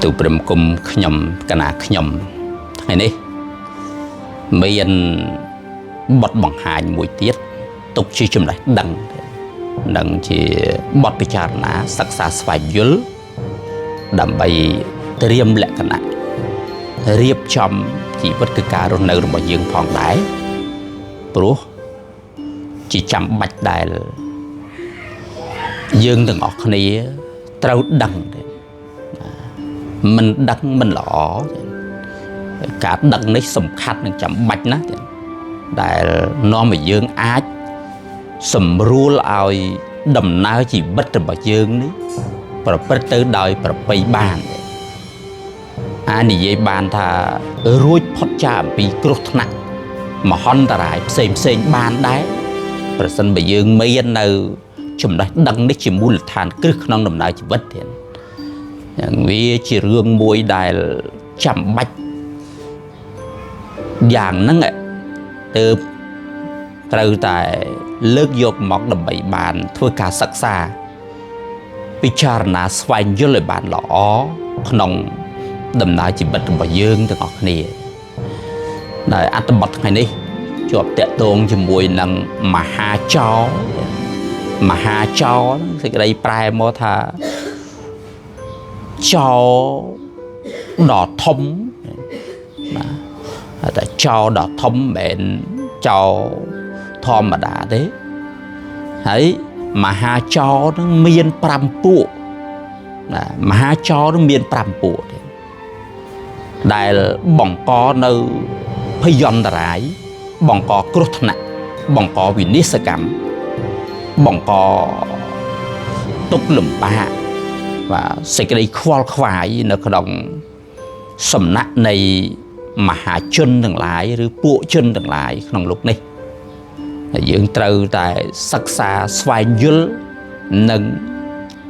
ទូព្រមគុំខ្ញុំកណាខ្ញុំថ្ងៃនេះមានបទបង្ហាញមួយទៀតទុកជាចំណេះដឹងនិងជាបទពិចារណាសិក្សាស្វែងយល់ដើម្បីត្រៀមលក្ខណៈរៀបចំជីវិតគឺការរស់នៅរបស់យើងផងដែរព្រោះជាចាំបាច់ដែលយើងទាំងអស់គ្នាត្រូវដឹងមិនដឹងមិនល្អការដឹងនេះសំខាន់និងចាំបាច់ណាស់ដែលនាំឲ្យយើងអាចសម្រួលឲ្យដំណើរជីវិតរបស់យើងនេះប្រព្រឹត្តទៅដោយប្រពៃបានអាចនិយាយបានថារួចផុតចាកអំពីគ្រោះថ្នាក់មហន្តរាយផ្សេងផ្សេងបានដែរប្រសិនបើយើងមាននៅចំណេះដឹងនេះជាមូលដ្ឋានគ្រឹះក្នុងដំណើរជីវិតទៀតវាជារឿងមួយដែលចាំបាច់យ៉ាងហ្នឹងទើបត្រូវតែលើកយកមកដើម្បីបានធ្វើការសិក្សាពិចារណាស្វែងយល់ឲ្យបានល្អក្នុងដំណើរជីវិតរបស់យើងទាំងអស់គ្នាដែលអត្ថបទថ្ងៃនេះជាប់តាក់ទងជាមួយនឹងមហាចោរមហាចោរសេចក្តីប្រែមកថាចោរដ៏ធំបាទតែចោរដ៏ធំមិនមែនចោរធម្មតាទេហើយមហាចោរនឹងមាន5ពួកណាមហាចោរនឹងមាន5ពួកទេដែលបង្កនៅភយន្តរាយបង្កគ្រោះថ្នាក់បង្កវិនាសកម្មបង្កទុក្ខលំបាកបាទសេចក្តីខ្វល់ខ្វាយនៅក្នុងសំណាក់នៃមហាជនទាំងឡាយឬពួកជនទាំងឡាយក្នុងលោកនេះហើយយើងត្រូវតែសិក្សាស្វែងយល់និង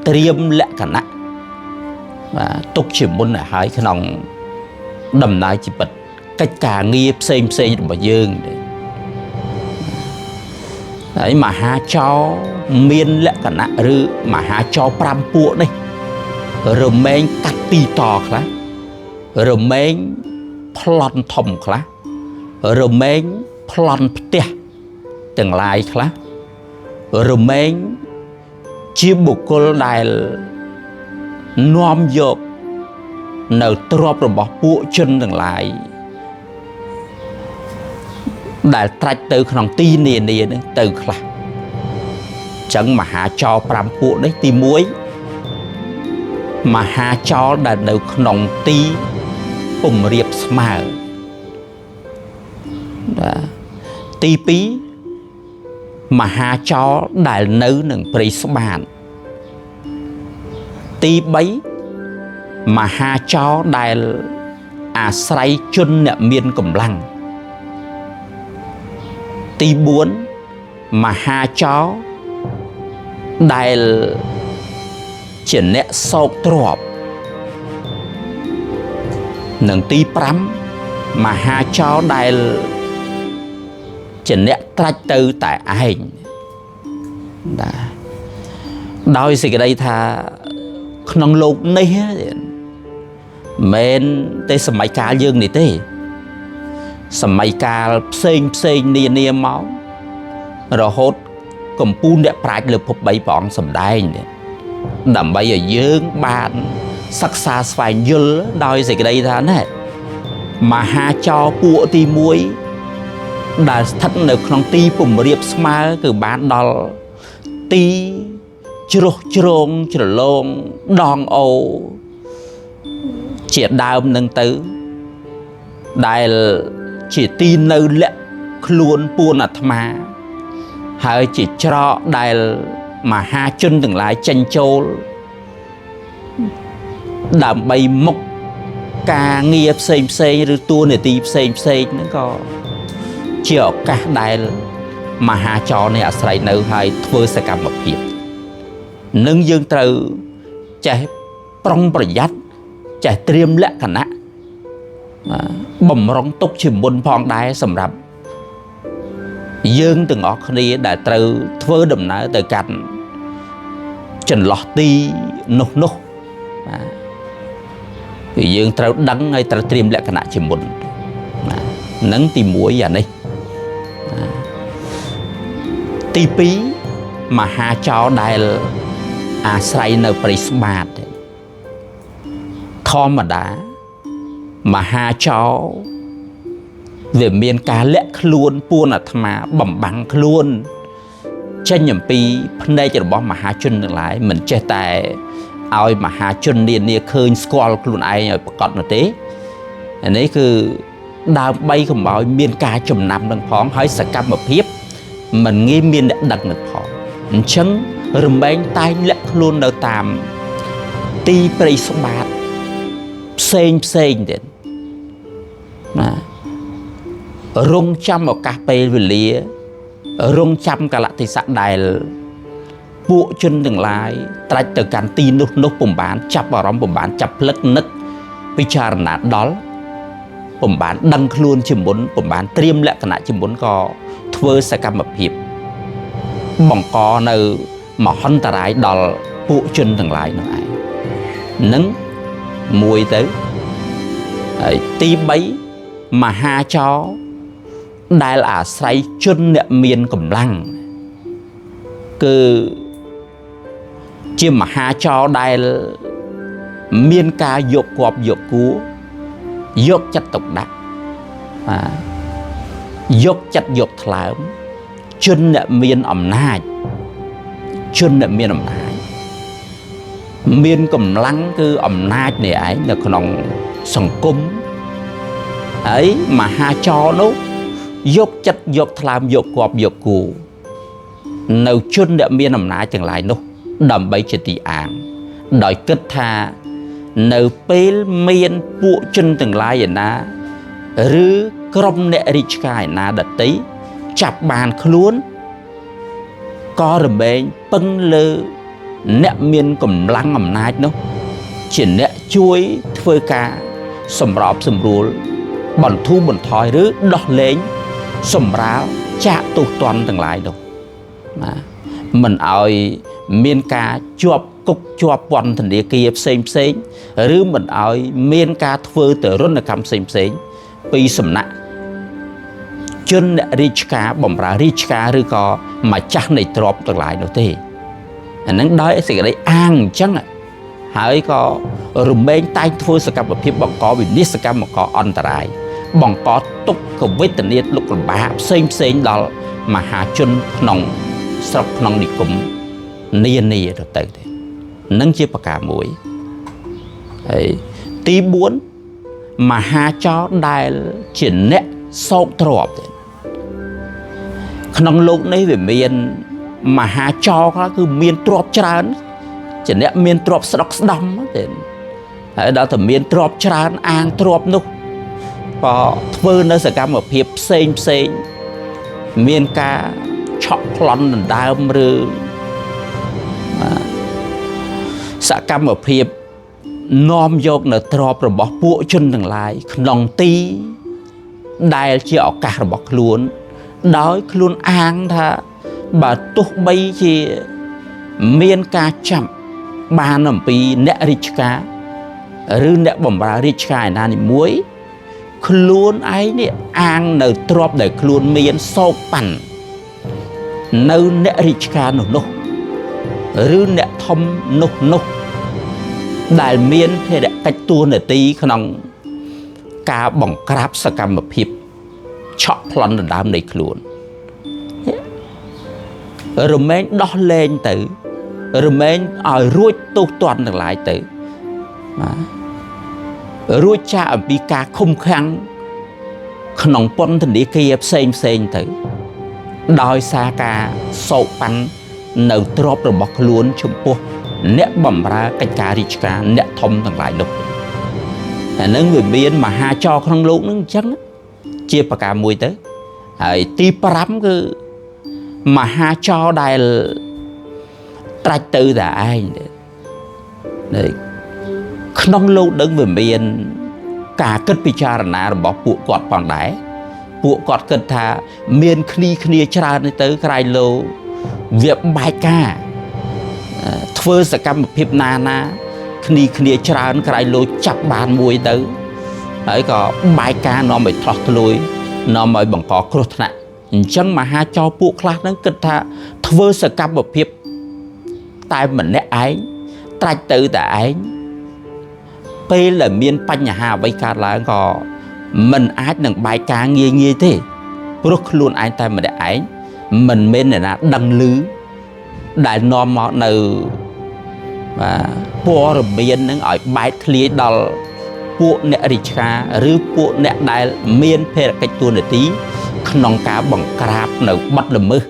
ត្រៀមលក្ខណៈបាទទុកជាមុនឲ្យហើយក្នុងដំណើរជីវិតកិច្ចការងារផ្សេងផ្សេងរបស់យើងទេហើយមហាចោរមានលក្ខណៈឬមហាចោរ5ពួកនេះរមែងកាត់ទីតខ្លះរមែងប្លន់ធំខ្លះរមែងប្លន់ផ្ទះទាំងឡាយខ្លះរមែងជាបុគ្គលដែលនាំយកនៅទ្រព្យរបស់ពួកជនទាំងឡាយដែលត្រាច់ទៅក្នុងទីនានានឹងទៅខ្លះចឹងមហាចោរ5ពួកនេះទី1មហាចោរដែលនៅក្នុងទីពំរៀបស្មើបាទទី2មហាចោរដែលនៅនឹងព្រៃស្បាតទី3មហាចោរដែលអាស្រ័យជនអ្នកមានកម្លាំងទី4មហាចោរដែលជាអ្នកសោកទ្រព្យនិងទី5មហាចោរដែលជាអ្នកត្រាច់ទៅតែឯងបាទដោយសេចក្តីថាក្នុងលោកនេះមិនទេសម័យកាលយើងនេះទេសម័យកាលផ្សេងផ្សេងនានាមករហូតកំពូលអ្នកប្រាជ្ញលើភព3ព្រះអង្គសម្ដែងដើម្បីឲ្យយើងបានសិក្សាស្វែងយល់ដោយសេចក្តីថាណែមហាចោរពួកទី1ដែលស្ថិតនៅក្នុងទីពំរៀបស្មើគឺបានដល់ទីជ្រោះជ្រងជ្រលងដងអូជាដើមនឹងទៅដែលជាទីនៅលាក់ខ្លួនពួនអាត្មាហើយជាច្រកដែលមហាជនទាំងឡាយចេញចូលដើម្បីមុខការងារផ្សេងផ្សេងឬតួនាទីផ្សេងផ្សេងហ្នឹងក៏ជាឱកាសដែលមហាចោរនេះអាស្រ័យនៅហើយធ្វើសកម្មភាពនឹងយើងត្រូវចេះប្រុងប្រយ័ត្នចេះត្រៀមលក្ខណៈបំរុងទុកជាមុនផងដែរសម្រាប់យើងទាំងអស់គ្នាដែលត្រូវធ្វើដំណើរទៅកាន់ចន្លោះទីនោះនោះបាទ គឺយើងត្រូវដឹងហើយត្រូវត្រៀមលក្ខណៈជាមុនណានឹងទី1អានេះទី2មហាចោរដែលអាស្រ័យនៅព្រៃស្បាតធម្មតាមហាចោរវាមានការលាក់ខ្លួនពួនអាត្មាបំបាំងខ្លួនចេញអំពីភ្នែករបស់មហាជនទាំងឡាយមិនចេះតែឲ្យមហាជននានាឃើញស្គាល់ខ្លួនឯងឲ្យប្រកបនោះទេអានេះគឺដើម្បីកុំឲ្យមានការចំណាំនឹងផងហើយសកម្មភាពមិនងាយមានអ្នកដឹងនឹងផងអញ្ចឹងរមែងតែងលាក់ខ្លួននៅតាមទីព្រៃស្បាតផ្សេងផ្សេងទៀតណារងចាំឱកាសពេលវេលារងចាំកលៈទេសៈដែលពួកជនទាំងឡាយត្រាច់ទៅកាន់ទីនោះនោះពុំបានចាប់អារម្មណ៍ពុំបានចាប់ផ្លឹកនឹកពិចារណាដល់ពុំបានដឹងខ្លួនជាមុនពុំបានត្រៀមលក្ខណៈជាមុនក៏ធ្វើសកម្មភាពបង្កនៅមហន្តរាយដល់ពួកជនទាំងឡាយនោះឯងនឹងមួយទៅហើយទី3មហាចោរដែលអាស្រ័យជនអ្នកមានកម្លាំងគឺជាមហាចោរដែលមានការយកគប់យកគួរយកចិត្តទុកដាក់បាទយកចិត្តយកថ្លើមជនអ្នកមានអំណាចជនអ្នកមានអំណាចមានកម្លាំងគឺអំណាចនេះឯងនៅក្នុងសង្គមហើយមហាចោរនោះយកចិត្តយកថ្លើមយកគប់យកគូនៅជនអ្នកមានអំណាចទាំងឡាយនោះដើម្បីជាទីអាងដោយគិតថានៅពេលមានពួកជនទាំងឡាយឯណាឬក្រុមអ្នករាជការឯណាដតីចាប់បានខ្លួនក៏រមែងពឹងលើអ្នកមានកម្លាំងអំណាចនោះជាអ្នកជួយធ្វើការសម្របសម្រួលបន្ធូរបន្ថយឬដោះលែងសម្រាលចាកទោសទណ្ឌទាំងឡាយនោះណាមិនឲ្យមានការជាប់គុកជាប់ពន្ធនាគារផ្សេងផ្សេងឬមិនឲ្យមានការធ្វើទរណកម្មផ្សេងផ្សេងពីសំណាក់ជនអ្នករាជការបម្រើរាជការឬក៏ម្ចាស់នៃទ្រព្យទាំងឡាយនោះទេអានឹងដោយសេចក្តីអាងអញ្ចឹងហើយក៏រមែងតែងធ្វើសកម្មភាពបង្កវិនាសកម្មបង្កអន្តរាយបង្កទុក្ខវេទនាលុកលំបាកផ្សេងផ្សេងដល់មហាជនក្នុងស្រុកក្នុងនិគមនានាទៅទេនឹងជាប្រការមួយហើយទី4មហាចោរដែលជាអ្នកសោកទ្រព្យទេក្នុងលោកនេះវាមានមហាចោរខ្លះគឺមានទ្រព្យច្រើនជាអ្នកមានទ្រព្យស្ដុកស្ដំទេហើយដល់តែមានទ្រព្យច្រើនអាងទ្រព្យនោះក៏ធ្វើនៅសកម្មភាពផ្សេងផ្សេងមានការឆក់ប្លន់ដណ្ដើមឬសកម្មភាពនាំយកនៅទ្រព្យរបស់ពួកជនទាំងឡាយក្នុងទីដែលជាឱកាសរបស់ខ្លួនដោយខ្លួនអាងថាបើទោះបីជាមានការចាប់បានអំពីអ្នករាជការឬអ្នកបម្រើរាជការឯណានីមួយខ្លួនឯងនេះអាងនៅទ្រព្យដែលខ្លួនមានសោកប៉ាន់នៅអ្នករាជការនោះនោះឬអ្នកធំនោះនោះដែលមានភារកិច្ចតួនាទីក្នុងការបង្ក្រាបសកម្មភាពឆក់ប្លន់ដណ្ដើមនៃខ្លួនរមែងដោះលែងទៅរមែងឲ្យរួចទោសទណ្ឌទាំងឡាយទៅបាទរួចចាកអំពីការឃុំឃាំងក្នុងពន្ធនាគារផ្សេងផ្សេងទៅដោយសារការសោកប៉ាន់នៅទ្រព្យរបស់ខ្លួនចំពោះអ្នកបម្រើកិច្ចការរាជការអ្នកធំទាំងឡាយនោះអានឹងវាមានមហាចោរក្នុងលោកនឹងអញ្ចឹងជាប្រការមួយទៅហើយទី5គឺមហាចោរដែលត្រាច់ទៅតែឯងនេះក្នុងលោកដឹងវាមានការគិតពិចារណារបស់ពួកគាត់ផងដែរពួកគាត់គិតថាមានគ្នាគ្នាច្រើននេះទៅក្រៃលោវាបែកការធ្វើសកម្មភាពណាណា គ្នាគ្នាច្រើនក្រៃលោចាប់បានមួយទៅហើយក៏បែកការនាំឲ្យឆ្លោះធ្លួយនាំឲ្យបង្កគ្រោះថ្នាក់អញ្ចឹងមហាចោរពួកខ្លះហ្នឹងគិតថាធ្វើសកម្មភាពតែម្នាក់ឯងត្រាច់ទៅតែឯងពេលដែលមានបញ្ហាអ្វីកើតឡើងក៏មិនអាចនឹងបែកការងាយងាយទេព្រោះខ្លួនឯងតែម្នាក់ឯងមិនមែនអ្នកណាដឹងឮដែលនាំមកនៅបាទព័ត៌មាននឹងឲ្យបែកធ្លាយដល់ពួកអ្នករាជការឬពួកអ្នកដែលមានភារកិច្ចតួនាទីក្នុងការបង្ក្រាបនៅបទល្មើស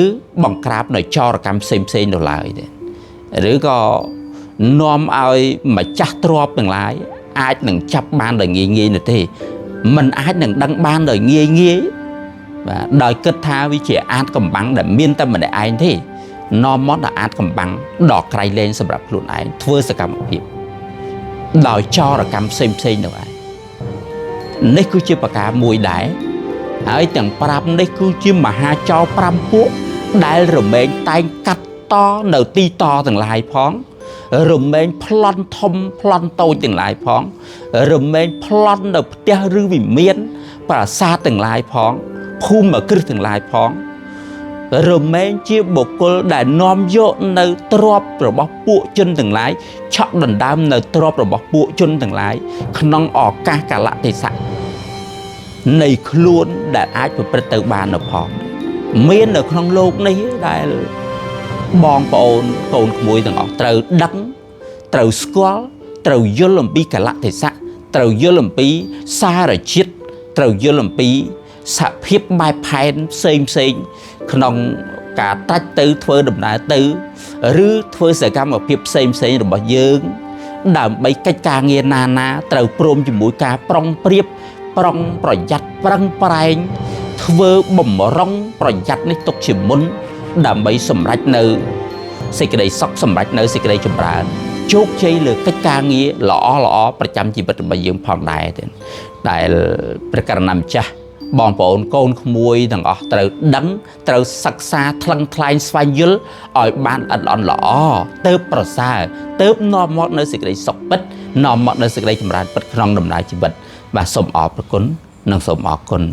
ឬបង្ក្រាបនៅចោរកម្មផ្សេងផ្សេងនោះឡើយទេឬក៏នាំឲ្យម្ចាស់ទ្រព្យទាំងឡាយអាចនឹងចាប់បានដោយងាយងាយនោះទេมันអាចនឹងដឹងបានដោយងាយងាយបាទដោយគិតថាវាជាអាចកំបាំងដែលមានតែម្នាក់ឯងទេនាំមកដល់អាចកំបាំងដល់ក្រៃលែងសម្រាប់ខ្លួនឯងធ្វើសកម្មភាពដោយចោរកម្មផ្សេងផ្សេងនោះឯងនេះគឺជាប្រការមួយដែរហើយទាំង5នេះគឺជាមហាចោរ5ពួកដែលរមែងតែងកាត់តនៅទីតទាំងឡាយផងរមែងប្លន់ធំប្លន់តូចទាំងឡាយផងរមែងប្លន់នៅផ្ទះឬវិមានប្រាសាទទាំងឡាយផងភូមិគ្រឹះទាំងឡាយផងរមែងជាបុគ្គលដែលនាំយកនៅទ្រព្យរបស់ពួកជនទាំងឡាយឆក់ដណ្ដើមនៅទ្រព្យរបស់ពួកជនទាំងឡាយក្នុងឱកាសកាលៈទេសៈនៃខ្លួនដែលអាចប្រព្រឹត្តទៅបាននៅផងមាននៅក្នុងលោកនេះដែលបងប្អូនកូនក្មួយទាំងអស់ត្រូវដឹងត្រូវស្គាល់ត្រូវយល់អំពីកាលៈទេសៈត្រូវយល់អំពីសារជាតិត្រូវយល់អំពីសភាពបែបផែនផ្សេងផ្សេងក្នុងការត្រាច់ទៅធ្វើដំណើរទៅឬធ្វើសកម្មភាពផ្សេងផ្សេងរបស់យើងដើម្បីកិច្ចការងារណាណាត្រូវព្រមជាមួយការប្រុងប្រៀបប្រុងប្រយ័ត្នប្រឹងប្រែងធ្វើបំរុងប្រយ័ត្ននេះទុកជាមុនដើម្បីសម្រេចនៅសេចក្តីសុខសម្រេចនៅសេចក្តីចម្រើនជោគជ័យលើកិច្ចការងារល្អល្អប្រចាំជីវិតរបស់យើងផងដែរដែលព្រះករុណាម្ចាស់បងប្អូនកូនក្មួយទាំងអស់ត្រូវដឹងត្រូវសិក្សាថ្លឹងថ្លែងស្វែងយល់ឲ្យបានល្អិតល្អន់ល្អទៅប្រសើរទៅនាំមកនៅសេចក្តីសុខពិតនាំមកនៅសេចក្តីចម្រើនពិតក្នុងដំណើរជីវិតបាទសូមអរព្រគុណនិងសូមអរគុណ។